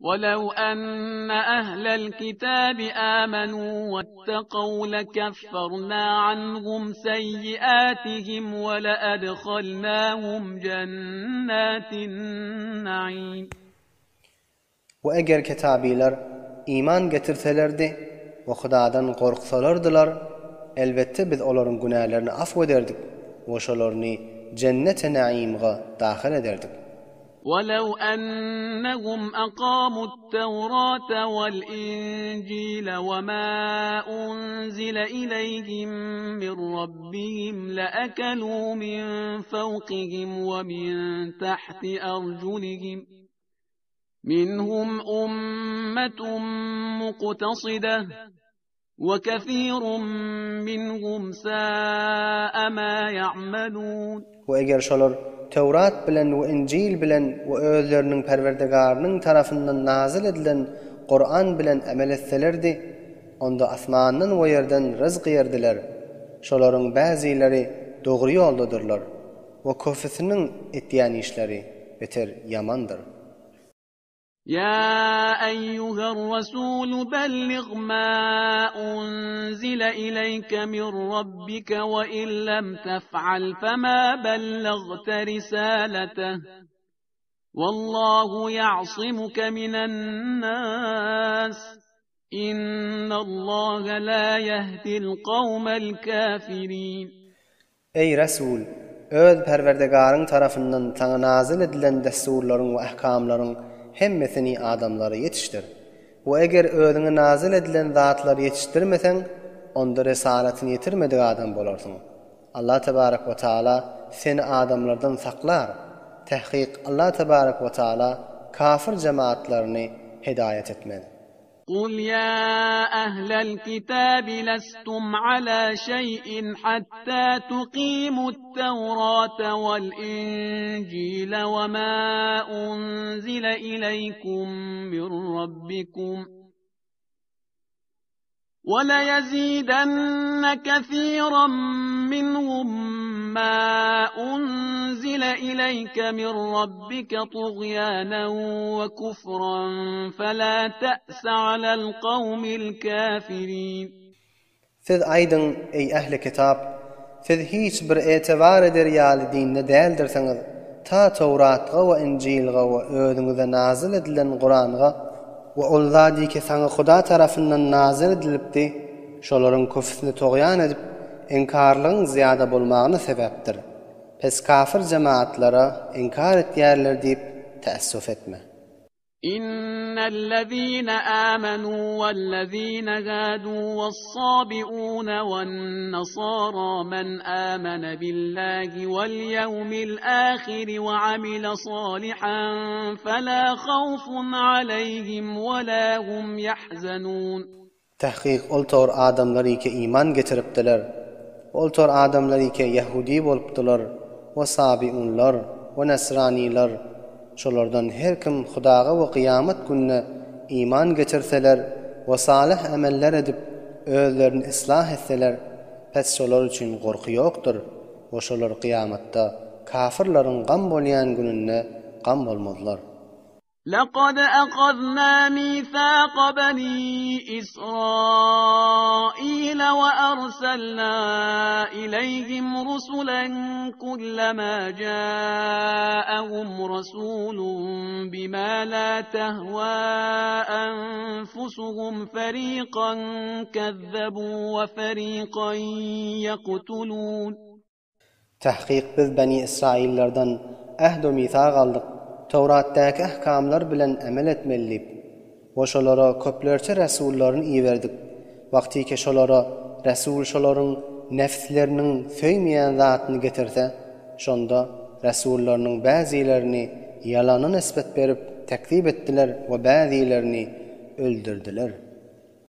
Welew enne ehlel kitabi amenu wettekew lekefferna anhum seyyiatihim we leedhalnahum jennatin naim. We eger kitabylar iman getirselerdi we Hudadan gorksalardylar, elbetde biz olaryň günälerini afw ederdik we şolaryny jenneti naimga dahyl ederdik. Welew ennehum aqamut-tewrate wal-injile we ma unzile ileyhim min rabbihim leekelû min fewkihim we min tahti erjulihim minhum ummetun muktasideh we kesirun minhum sa'a ma ya'melun. We eger şolar Töwrat bilen we Injil bilen we özleriniň Perwerdigarynyň tarapyndan nazyl edilen Kuran bilen emel etselerdi, onda asmandan we ýerden ryzk ýerdiler. Şolaryň bäzileri dogry ýoldadyrlar we köpüsiniň etýän işleri beter ýamandyr. Ýa eýýuher-rasulu bellig ma unzile ileýke min rabbike we in lem tef'al fema bellagte risaleteh. Wallahu ya'simuke minen-nas. Innallaha la yehdil kawmel kafirin. Eý, Resul! Öz Perwerdigaryň tarapyndan saňa nazyl edilen dessurlaryň we ahkamlaryň hemmesini adamlara ýetişdir. We eger özüňe nazyl edilen zatlary ýetişdirmeseň, onda risalatyny ýetirmedik adam bolarsyň. Allah tebarek we taala seni adamlardan saklar. Tahkyk Allah tebarek we taala kafir jemaatlaryny hedaýat etmez. Kul ýa ehlel kitabi lestum ala şeýin hatta tuqimut tewrate vel injile we ma unzile ileýkum min rabbikum. Ve leyezidenne kethiran minhum ma unzile ileyke min rabbike tughyanen ve kufran fela te'se alel kawmil kafirin. Siz aýdyň, eý ähli kitap! Siz hiç bir etibar eder ýaly dinde däldirsiňiz, ta Towratga we Injilga we özüňize nazyl edilen Kuranga we ol zadyki saňa Huda tarapyndan nazyl edilipdi, şolaryň köpüsini togýan edip, iňkarlygyň zyýada bolmagyna sebäpdir. Pes kafir jemaatlara iňkar etýärler diýip täessuf etme. Innellezine amenu wellezine hadu wessabiune wennasara men amene billahi wel yevmil ahiri we amile salihan fela havfun aleyhim we la hum yahzenun. Tahkyk ol tor adamlar ike iman getiripdiler. Ol tor adamlar ike ýahudi bolupdylar we sabiunlar we nasranylar. Şolardan her kim Hudaga we kyýamat gününe iman getirseler we salyh emeller edip özlerini yslah etseler, pes şolar üçin gorky ýokdur we şolar kyýamatda kafyrlaryň gam bolýan gününde gam bolmazlar. Lekad ehazna mithaka bani Israile we erselna ileyhim rusulen kullema jaahum rasulun bima la tehwa enfusuhum ferikan kezzebu we ferikan yektulun. Tahkyk biz Beni Ysraýyllardan ähd-u-misak aldyk, Towratdaky ahkamlar bilen emel etmeli diýip. We şolara köplerçe resullaryny iberdik. Wagtyky şolara resul şolaryň nefsleriniň söýmeýän zatyny getirse, şonda resullarynyň bäzilerini ýalana nisbet berip tekzip etdiler we bäzilerini öldürdiler.